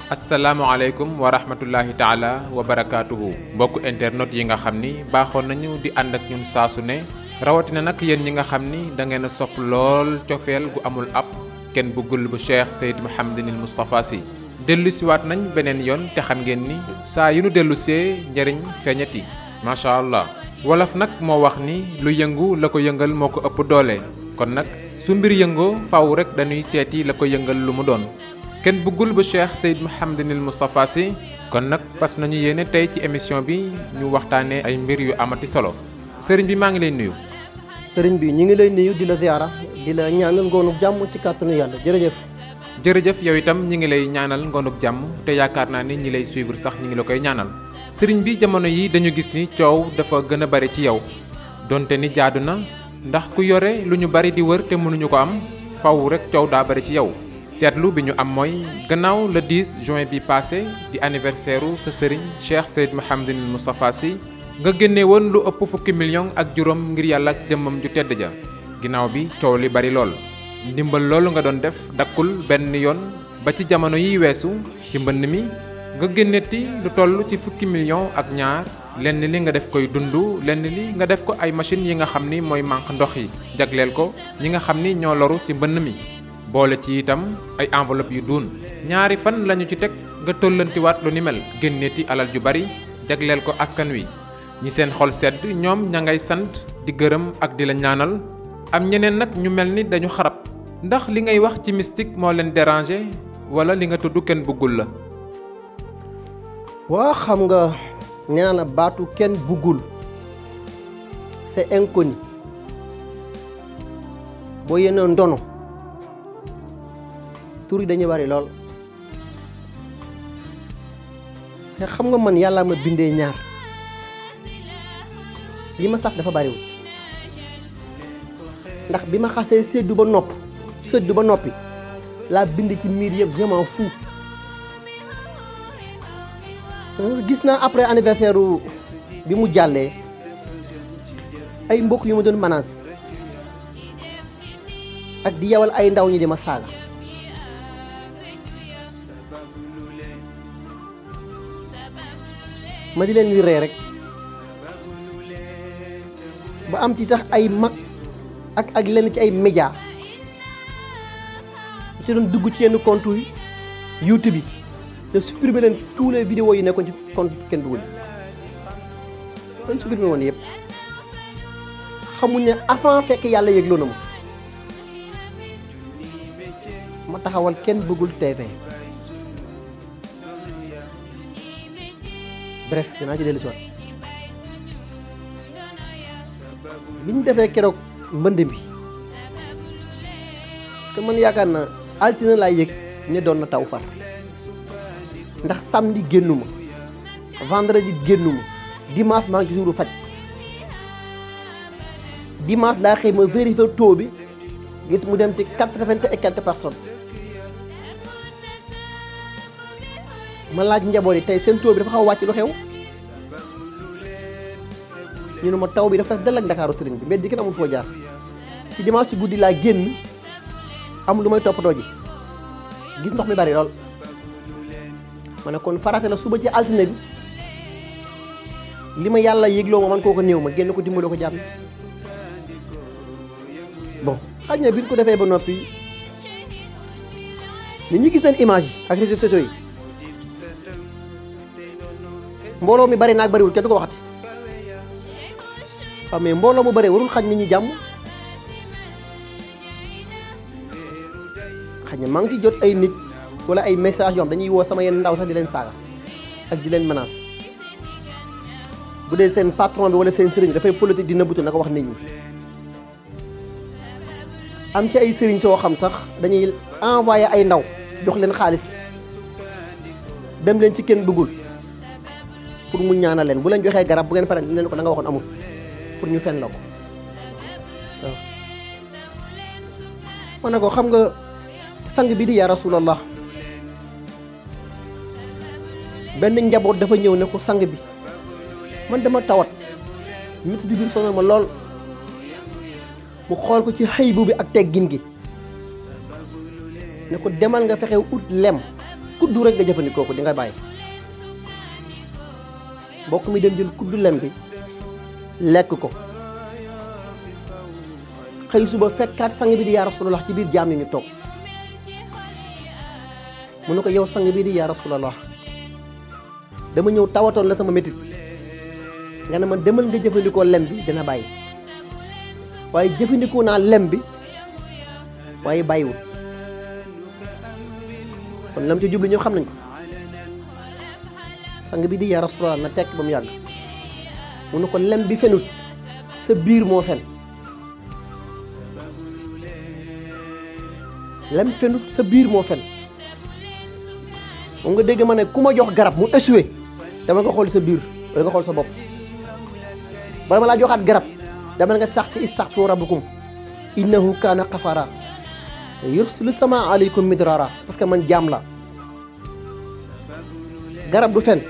asalaamaaleykum wa rahmatullahi taala wa barakaatuhu mbokku internet yi nga xam ni baaxoon nañu di ànd ak ñun saasu ne rawatina nag yéen ñi nga xam ni da ngeen a sopp lool cofeel gu amul ab kenn bëggul bu Cheikh Seyd Mouhamadinil Moustapha Sy dellu siwaat nañ beneen yoon te xam ngeen ni saa yu nu dellu see njëriñ feeñati macha allah wolof nag moo wax ni lu yëngu la ko yëngal moo ko ëpp doole kon nag su mbir yëngoo faw rek dañuy seeti la ko yëngal lu mu doon kenn bëggul bu Cheikh Seyd Mouhamadinil Moustapha Sy kon nag fas nañu yéene tey ci émission bi ñu waxtaanee ay mbir yu amati solo sëriñ bi maa ngi lay nuyu. sëriñ bi ñu ngi lay nuyu di la ziara di la ñaanal ngoonu jàmm ci kàttanu yàlla jërëjëf. jërëjëf yow itam ñi ngi lay ñaanal ngoonuk jàmm te yaakaar naa ni ñi lay suivre sax ñi ngi la koy ñaanal sëriñ bi jamono yi dañu gis ni coow dafa gën a bari ci yow donte ni jaadu na ndax ku yore lu ñu bari di wër te mënuñu ko am faw rek coow daa bari ci yow. seetlu bi ñu am mooy gannaaw le 10 juin bi passé di anniversaire u sa sëriñ Cheikh Seyd Mouhamadinil Moustapha Sy nga génne woon lu ëpp fukki million ak juróom ngir yàlla ak jëmmam ju tedd ja ginnaaw bi coow li bari lool ndimbal loolu nga doon def dakkul benn yoon ba ci jamono yi weesu ci mbënn mi nga génneeti lu toll ci fukki million ak ñaar lenn li nga def koy dund lenn li nga def ko ay machines yi nga xam ni mooy manque ndox yi jagleel ko ñi nga xam ni ñoo loru ci mbënn mi boole ci itam ay enveloppe yu duun ñaari fan lañu ci teg nga tollantiwaat lu ni mel génneeti alal ju bari jagleel ko askan wi ñi seen xol sedd ñoom ña ngay sant di gërëm ak di la ñaanal am ñeneen nag ñu mel ni dañu xarab ndax li ngay wax ci mystique moo leen déranger wala li nga tudd kenn bëggul la. waa xam nga nee naa la baatu kenn bëggul c'est inconnu boo yéene ndono. tur yi dañuy bari lool te xam nga man yàlla ma bindee ñaar li ma sax dafa bariwul ndax bi ma xasee séddu ba noppi laa bind ci miir yëpp je m'en fous gis naa après anniversaire bi mu jàllee ay mbokk yu ma doon menace ak di yawal ay ndaw ñi di ma saaga ma di leen di ree rek ba am ci sax ay mag ak lenn ci ay média ci doon dugg ci yenn compte yi YouTube yi te supprimer leen tous les vidéos yi nekkoon ci compte kenn duggul kon supprimer woon yëpp xamuñ ne avant fekk yàlla yëgloo na ma taxawal kenn bëggul TV bref dinaa ci dellu si waat bi ñu defee keroog mbënd bi parce que man yaakaar na altine laa yëg ne doon na taw far ndax samedi génnuma vendredi génnuma dimanche maa ngi ci suuru faj dimanche laa xëy ma vérifier taux bi gis mu dem ci 80 et quelques personnes ma laaj njaboot yi tey seen taux bi dafa xaw a wàcc lu xew ñu ne ma taw bi dafa fees dell ak Ndakaaru sëriñ bi mbedd ji kenn amul foo jaar ci dimanche ci guddi laa génn am lu may toppatoo ji gis ndox mi bari lool ma ne kon farate la suba ci altine bi li ma yàlla yégloo ma man koo ko néew ma génn ko dimbaloo ko jàmm bon xaj na bi ñu ko defee ba noppi nit ñi gis nañ image yi ak réseaux sociaux yi mbooloo mi bari naag bariwul kenn du ko waxati waaw mais mbooloo mu bari warul xañ nit ñi jàmm xañ na maa ngi ci jot ay nit wala ay message yoo xam dañuy woo sama yenn ndaw sax di leen saaga ak di leen menace bu dee seen patron bi wala seen sëriñ dafay politique di nëbbutu na ko wax nit ñi am ci ay sëriñ soo xam sax dañuy envoyé ay ndaw jox leen xaalis dem leen ci kenn bëggul pour mu ñaanal leen bu leen joxee garab bu ngeen pare leen ko da nga waxoon amul pour ñu fen la ko waaw ma ne ko xam nga sang bi di yaa rasulallah benn njaboot dafa ñëw ne ko sang bi man dama tawat métti di biir sonal ma lool mu xool ko ci xëybu bi ak teggin gi ne ko demal nga fexe ut lem kuddu rek nga jëfandikoo ko di nga bàyyi. mbokk mi dem jël kuddu lem bi lekk ko xëy suba fekkaat sang bi di yaa rasulallah ci biir jaam yi ñu toog mu ne ko yow sang bi di yaa rasulallah dama ñëw tawatoon la sama métit nga ne man demal nga jëfandikoo lem bi dina bàyyi waaye jëfandikoo naa lem bi waaye bàyyiwul kon lam ci jublu ñëpp xam nañ ko sang bi di yaa rasulallah na tekk ba mu yàgg mu ne ko lem bi fenut sa biir moo fen lem fenut sa biir moo fen moom nga dégg ma ne ku ma jox garab mu échoué dama nga xool sa biir wala nga xool sa bopp bala ma laa joxaat garab dama nga sax ci istaghfiru rabbakum innahu kaana ghafara yursilu sama aleykum midrara parce que man jaam la garab du fen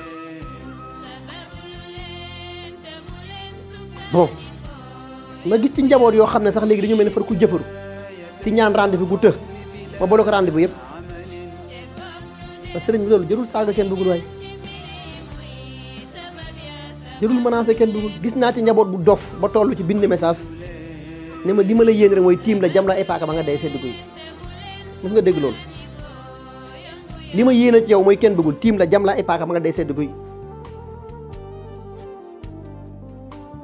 bon ma gis ci njaboot yoo xam ne sax léegi dañu mel ne far ku jëfaru ci ñaan rendez-vous gu të ma boole ko rendez-vous yëpp parce que sëriñ bi loolu jërul saaga kenn bëggul waay jërul menacé kenn bëggul gis naa ci njaboot bu dof ba toll ci bind message ne ma li ma la yéen rek mooy tiim la jam la ay paaka ba nga dee sedd guy mos nga dégg loolu li ma yéene ci yow mooy kenn bëggul tiim la jam la ay paaka ba nga dee sedd guy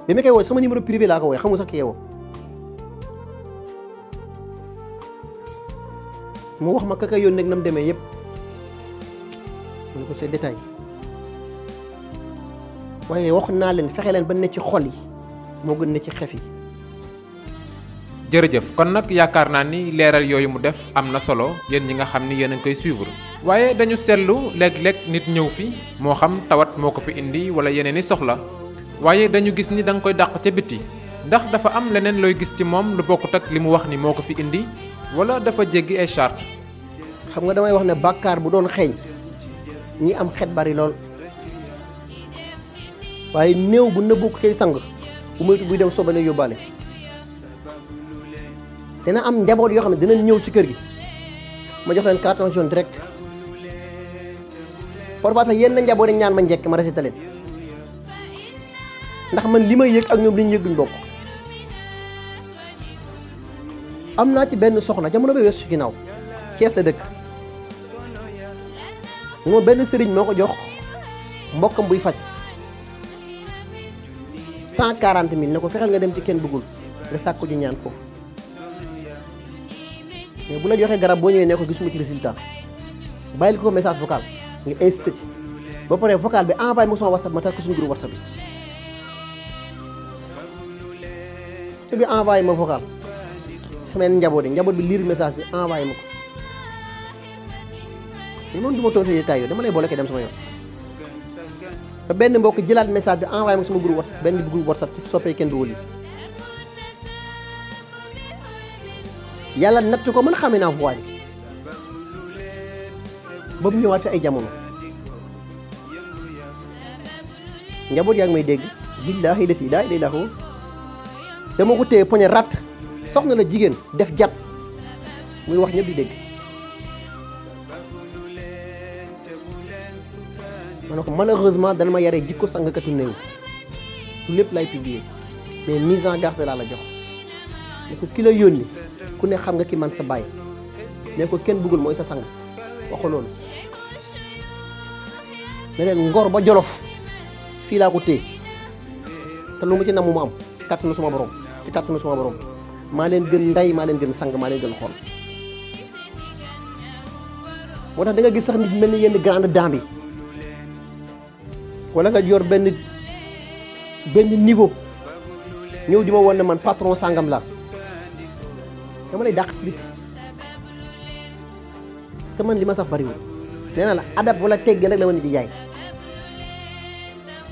bi ma koy woo sama numéro privé laa ko wooye xamul sax ki yeewoo mu wax ma kaka yoon nekk na mu demee yëpp mu ne ko c'est détail waaye wax naa leen fexe leen ba ne ci xol yi moo gën ne ci xef yi. jërëjëf kon nag yaakaar naa ni leeral yooyu mu def am na solo yéen ñi nga xam ni yéen a ngi koy suivre. waaye dañu seetlu léeg-léeg nit ñëw fi moo xam tawat moo ko fi indi wala yeneen i soxla waaye dañu gis ni da nga koy dàq ca biti ndax dafa am leneen looy gis ci moom lu bokkut ak li mu wax ni moo ko fi indi wala dafa jéggi ay charte. xam nga damay wax ne bàkkaar bu doon xeeñ ñi am xet bari lool waaye néew bu nëbbu ko koy sang bu moytu buy dem sobale yóbbaale dina am njaboot yoo xam ne dinañ ñëw ci kër gi ma jox leen carton jaune direct parfois sax yenn njaboot yi ñaan ma njëkk ma resité leen ndax man li may yëg ak ñoom li ñu yëg duñ bokk. am naa ci benn soxna jamono ba weesu ci ginnaaw Cees la dëkk moom benn sëriñ moo ko jox mbokkam buy faj 140 000 ne ko fexeel nga dem ci kenn bëggul nga sàkku ji ñaan foofu mais bu la joxee garab boo ñëwee ne ko gisuma ci résultat bàyyil ko message vocal nga insisté ci ba pare vocal bi envoyé ma sama whatsapp ma tax ko suñu groupe whatsapp bi envoyé ma vocal sama njaboot bi lire message bi envoyé ma ko moom du ma tontu yéen dama lay boole dem sama yoon ba benn mbokk jëlaat message bi envoyé ma ko sama groupe whatsapp benn groupe whatsapp ci soppee kenn du wëli yàlla natt ko mën xamee naa voix bi ba mu ñëwaat fi ay jamono njaboot yaa ngi may dégg billaahi la si daa ilay laahu dama ko téye poñe rat soxna la jigéen def jat muy wax ñëpp di dégg ma ne ko malheureusement dana ma yaree jikko sangkatu néew du lépp lay publier mais mise en garde laa la jox ne ko ki la yónni ku ne xam nga ki man sa baay ne ko kenn bëggul mooy sa sang waxu loolu ne leen ngor ba jolof fii laa ko téye te lu mu ci nam mu am ci kàttanu suma borom ci kàttanu suma borom maa leen gën ndey maa leen gën sang maa leen gën xool moo tax da nga gis sax nit mel ni yenn grande dame yi wala nga yor benn niveau ñëw di ma woon ne man patron sangam la dama lay dàq biti parce que man li ma sax bariwul nee naa la adab wala tegg rek la ma nit di jaay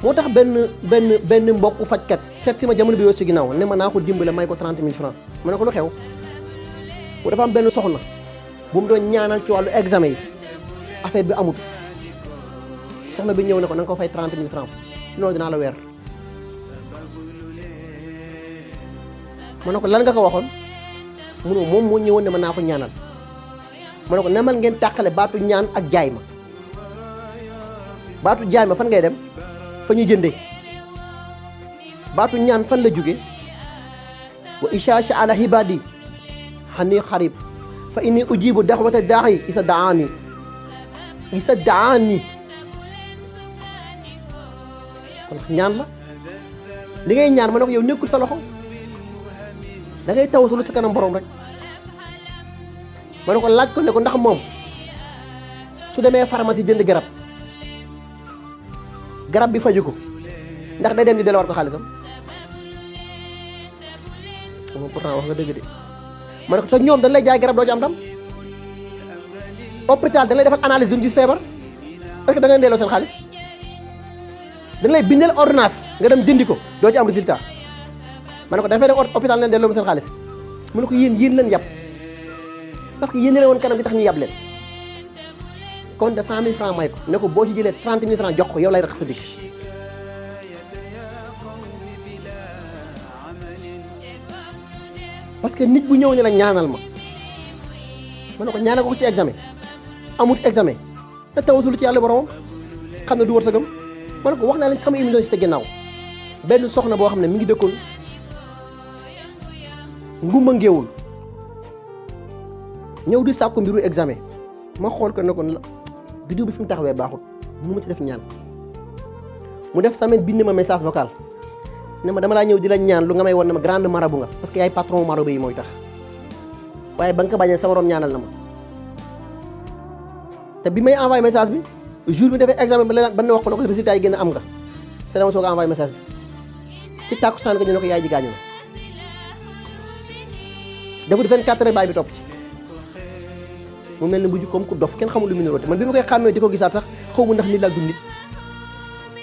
moo tax benn mbokku fajkat seet si ma jamono bi weesu ginnaaw ne ma naa ko dimbale may ko 30 000 francs ma ne ko lu xew bu dafa am benn soxna bu mu doon ñaanal ci wàllu examen yi affaire bi amut soxna bi ñëw ne ko na nga ko fay 30 000 francs sinon dinaa la weer ma ne ko lan nga ko waxoon mu ne moom moo ñëwoon ne ma naa ko ñaanal ma ne ko nemal ngeen tàqale baatu ñaan ak jaay ma baatu jaay ma fan ngay dem fa ñuy jëndee baatu ñaan fan la jóge wa isha sha'ala ibadi xani xarib fa inni ujibu daxwata daaxi isa daani kon ñaan la li ngay ñaan ma ne ko yow nekkul sa loxo da ngay tawatulu sa kanam borom rek ma ne ko laaj ko ne ko ndax moom su demee pharmacie jënd garab bi faju ko ndax day dem di delluwaat ko xaalisam moom pourtant wax nga dëgg de ma ne ko te ñoom dañ lay jaay garab doo ci am tam hôpital dañ lay defal analyse duñ gis feebar est-ce que da ngay delloo seen xaalis dañ lay bindal ordonnance nga dem jëndi ko doo ci am résultat ma ne ko dafay dem hôpital leen delloo seen xaalis mu ne ko yéen leen yàpp parce que yéen leen woon kanam gi tax ñu yàpp leen kon de 100 000 francs may ko ne ko boo ci jëlee 30 000 francs jox ko yow lay rax sa digg parce que nit bu ñëw ne la ñaanal ma ne ko ñaanal ko ci examen amut examen te tawatul ci yàlla boromam xam ne du wërsëgam ma ne ko wax naa leen sama émission ci sa ginnaaw benn soxna boo xam ne mi ngi dëkkoon ngumba ngeewul ñëw di sàkku mbiru examen ma xool ko ne ko vidéo bi fi mu taxawee baaxul mu ma ci def ñaan mu def semaine bind ma message vocal ne ma dama laa ñëw di la ñaan lu nga may won ne ma grande marabout nga parce que yaay patron marabout yi mooy tax waaye ba nga ko bañee sa borom ñaanal na ma te bi may envoyé message bi jour bi defee examen ba leneen ba ne wax ko ne ko résultat yi gën a am nga c'est dama soog a envoyé message bi ci tàkkusaan nga ñu ne ko yaay ji gaañu na dafa 24 heures baay bi topp ci mu mel ne bu comme ku dof kenn xamul lu mu niróo te man bi ma koy xàmmee di ko gisaat sax xaw ma ndax nit la ak du nit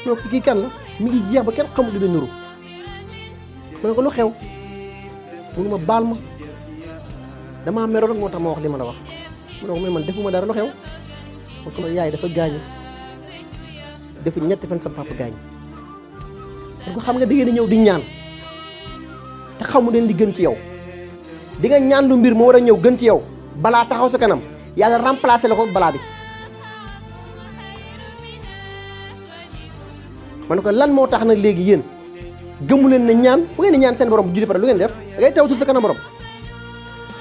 non kii kan la mi ngi jeex ba kenn xamul lu mu niróo ma ne ko lu xew mu ma baal ma damaa meroon rek moo tax ma wax li ma la wax ma ne ko mais man defuma dara lu xew parce que sama yaay dafa gaañu dafa ñetti fan sama papa gaañu parce que xam nga da ngeen di ñëw di ñaan te xamu leen li gën ci yow di nga ñaan lu mbir moo war a ñëw gën ci yow balaa taxaw sa kanam yàlla remplacé la ko balaa bi ma ne ko lan moo tax nag léegi yéen gëmu leen ne ñaan bu ngeen di ñaan seen borom bu julli pare lu ngeen def da ngay tawatul sa kanam borom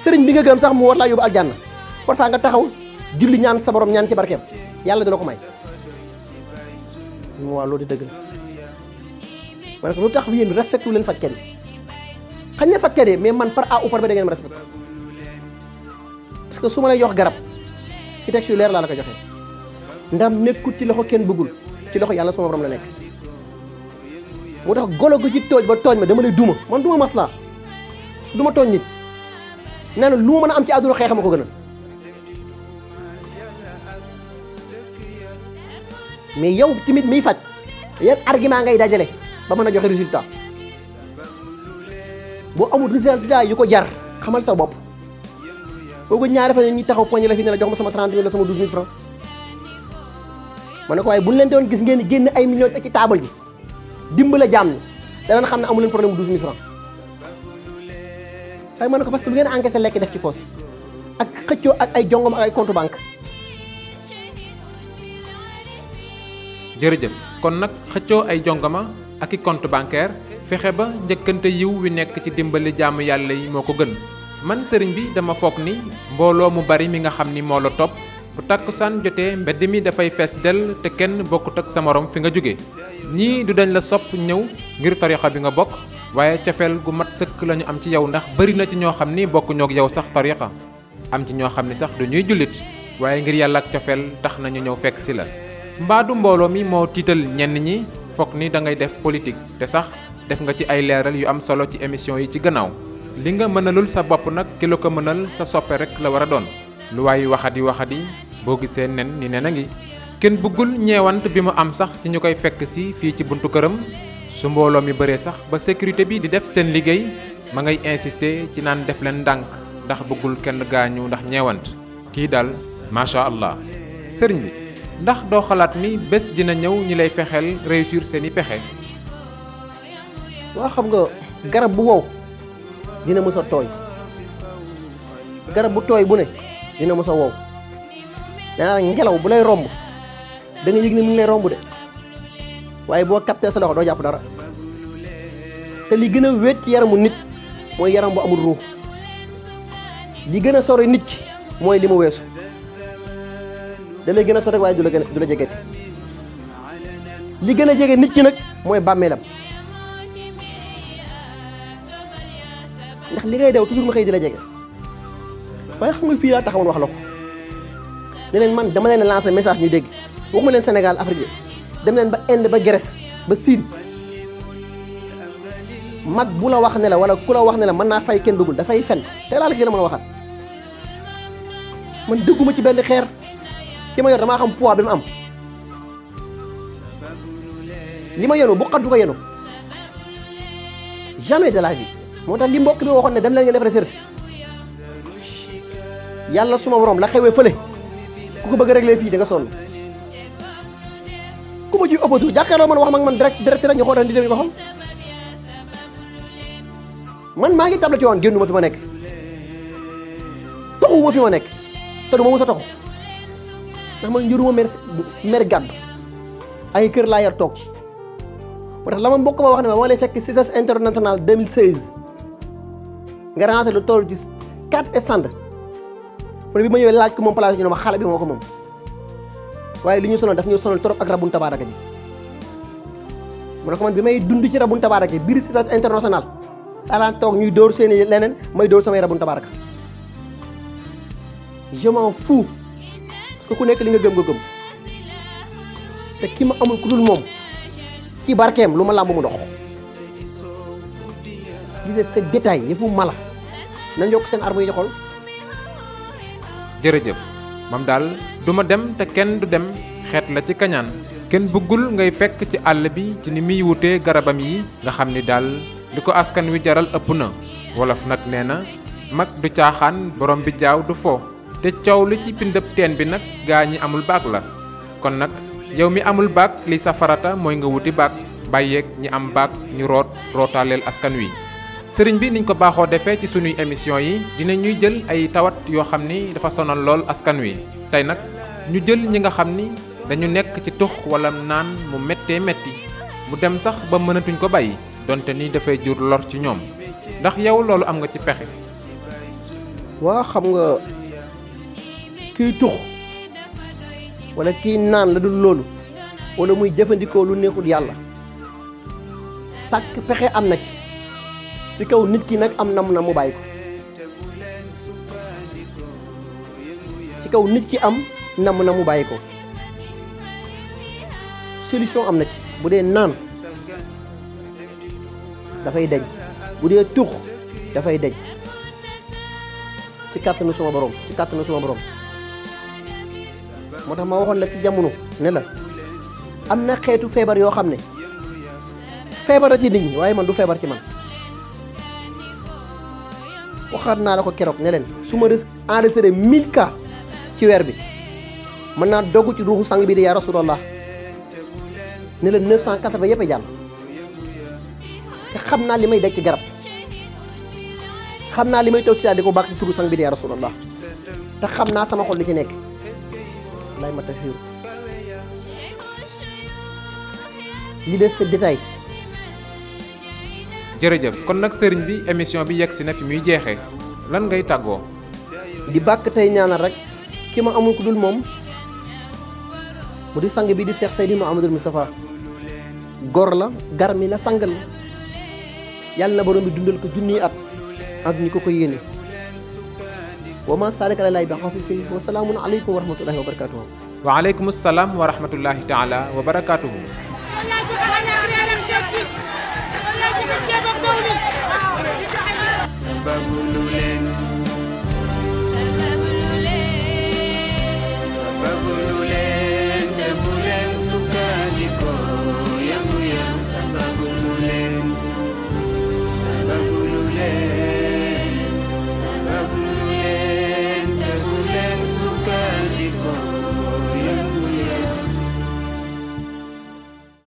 sëriñ bi nga gëm sax mu war laa yóbbu aljanna parfois nga taxaw julli ñaan sa borom ñaan ci barkeem yàlla dina ko may mu waa loolu di dëgg la ma ne ko lu tax yéen respecté wu leen fajkat yi xañ ne fajkat yi mais man par A ou par B da ngeen ma respecté parce que su ma lay jox garab ci texte yu leer laa la ko joxee ndam nekkut ci loxo kenn bëggul ci loxo yàlla sama borom la nekk moo tax golo gu ci tooj ba tooñ ma dama lay duma man duma maslaa duma tooñ nit nee na lu ma mën a am ci àdduna xeex ma ko gën a mais yow tamit miy faj yan argument ngay dajale ba mën a joxe résultat boo amul résultat yu ko jar xamal sa bopp boo ko ñaari fan ñi taxaw poñ la fi ne la jox ma sama 30 000 la sama 12 000 francs ma ne ko waaye bu ñu leen doon gis ngeen génn ay millions teg ci taabal ji dimbala jaam ni danañ xam ne amu leen problème 12 000 francs waaye ma ne ko parce que lu ngeen encaissé lekk def ci poos ak xëccoo ak ay jongom ak ay compte banque. jërëjëf kon nag xëccoo ay jongama ak i compte bancaire fexe ba njëkkante yiw wi nekk ci dimbali jaamu yàlla yi moo ko gën man sëriñ bi dama foog ni mbooloo mu bari mi nga xam ni moo la topp bu takkusaan jotee mbedd mi dafay fees dell te kenn bokkut ak sa morom fi nga jóge ñii du dañ la sopp ñëw ngir tarixa bi nga bokk waaye cofeel gu mat sëkk lañu am ci yow ndax bari na ci ñoo xam ni bokkuñoo ak yow sax tarixa am ci ñoo xam ni sax du ñuy jullit waaye ngir yàlla ak cofeel tax nañu ñëw fekk si la mbaadu mbooloo mi moo tiital ñenn ñi foog ni da ngay def politique te sax def nga ci ay leeral yu am solo ci émission yi ci gannaaw li nga mënalul sa bopp nag ki la ko mënal sa soppe rek la war a doon lu waay waxadi boo gisee nen ni nen a ngi kenn bëggul ñeewant bi mu am sax ci ñu koy fekk si fii ci buntu këram su mbooloo mi bëree sax ba sécurité bi di def seen liggéey ma ngay insister ci naan def leen ndànk ndax bëggul kenn gaañu ndax ñeewant kii daal macha allah sëriñ bi ndax doo xalaat ni bés dina ñëw ñi lay fexeel réussir seeni pexe. waa xam nga garab bu wow dina mës a tooy garab bu tooy bu ne dina mës a wow danaa ngelaw bu lay romb da nga yëg ni mu ngi lay romb de waaye boo capté sa loxo doo jàpp dara te li gën a wéet ci yaramu nit mooy yaram bu amul ruux li gën a sori nit ki mooy li mu weesu da lay gën a sori waaye du la jegeti li gën a jege nit ki nag mooy bàmmeelam ndax li ngay dew toujours ma xëy di la jege waaye xam nga fii laa taxawoon wax la ko ne leen man dama leen lancer message ñu dégg waxuma leen Sénégal Afrique dem leen ba Inde ba Grèce ba Siin mag bu la wax ne la wala ku la wax ne la mën naa fay kenn bëggul dafay fen te laa la gën a mën a waxaat man dëgguma ci benn xeer ki ma yor damaa xam poids bi mu am li ma yenu bu xat du ko yenu jamais de la vie moo tax li mbokk bi waxoon ne dem leen ngeen def recherche yàlla suma borom la xewee fële ku ko bëgg a réglé fii da nga sonn ku ma ciy opposé jàkkaarloo man wax ak man direct rek ñu xool di dem yi ba xam man maa ngi table ci woon génnu ma fi ma nekk toxu ma fi ma nekk te du ma mës a toxu ndax man njëruma mer gàddu ay kër laa yor toog ci moo tax la ma mbokk ma wax ne ma lay fekk CICES international 2016 nga rentré lu toll ci 4 stands mu ne bi ma ñëwee laaj ko moom place ñu ne ma xale bi moo ko moom waaye li ñu sonal daf ñu sonal trop ak rabun tabaaraka ji mu ne ko man bi may dund ci rabun tabaaraka ji biir CICES international alaan toog ñuy dóor seeni leneen may dóor samay rabun tabaaraka je m'en fous parce que ku nekk li nga gëm nga gëm te ki ma amul ku dul moom ci barkeem lu ma làmb mu dox li de c'est détail yëfu mala nañ yokk seen arme yi xool. jërëjëf mam daal du ma dem te kenn du dem xeet la ci kañaan kenn bëggul ngay fekk ci àll bi ci ni muy wutee garabam yi nga xam ni daal li ko askan wi jaral ëpp na wolof nag nee na mag du caaxaan borom bi jaaw du fo te coow li ci pindëb teen bi nag gaa ñi amul baag la kon nag yow mi amul baag li sa farata mooy nga wuti baag bàyyeeg ñi am baag ñu rootaaleel askan wi sëriñ bi niñ ko baaxoo defee ci sunuy émission yi dina ñuy jël ay tawat yoo xam ni dafa sonal lool askan wi tey nag ñu jël ñi nga xam ni dañu nekk ci tux wala naan mu méttee métti mu dem sax ba mënatuñ ko bàyyi donte ni dafay jur lor ci ñoom ndax yow loolu am nga ci pexe. waa xam nga kiy tux wala kiy naan la dul loolu wala muy jëfandikoo lu neexul yàlla sàkk pexe am na ci kaw nit ki nag am nam na mu bàyyi ko ci kaw nit ki am nam na mu bàyyi ko solution am na ci bu dee naan dafay deñ bu dee tux dafay deñ ci kàttanu suma borom moo tax ma waxoon la ci jamono ne la am na xeetu feebar yoo xam ne feebar ci nit ñi waaye man du feebar ci man waxaat naa la ko keroog ne leen su ma enregistré 1000 cas ci weer bi mën naa dogg ci ruuxu sang bi di yaa rasulallah ne leen 980 yëpp a jàll parce que xam naa li may daj ci garab xam naa li may toog ci saa di ko bàkk ci turu sang bi di yaa rasulallah te xam naa sama xol li ci nekk lay ma taxiir li des c'est détail. jërëjëf kon nag sëriñ bi émission bi yegg si na fi muy jeexee lan ngay tàggoo. di bàkk tey ñaanal rek ki ma amul ku dul moom mu di sang bi di Cheikh Seydi Mouhamadoul Moustapha gor la garmi la sangal la yàlla na borom bi dundal ko junniy at ak ñi ko yéene wa ma saalika alallaahi bi xasiisin wa salaamun aleykum wa rahmatullahi wa barakatuhu. wa aleykum salaam wa rahmatullahi taala wa barakatuhu. Babu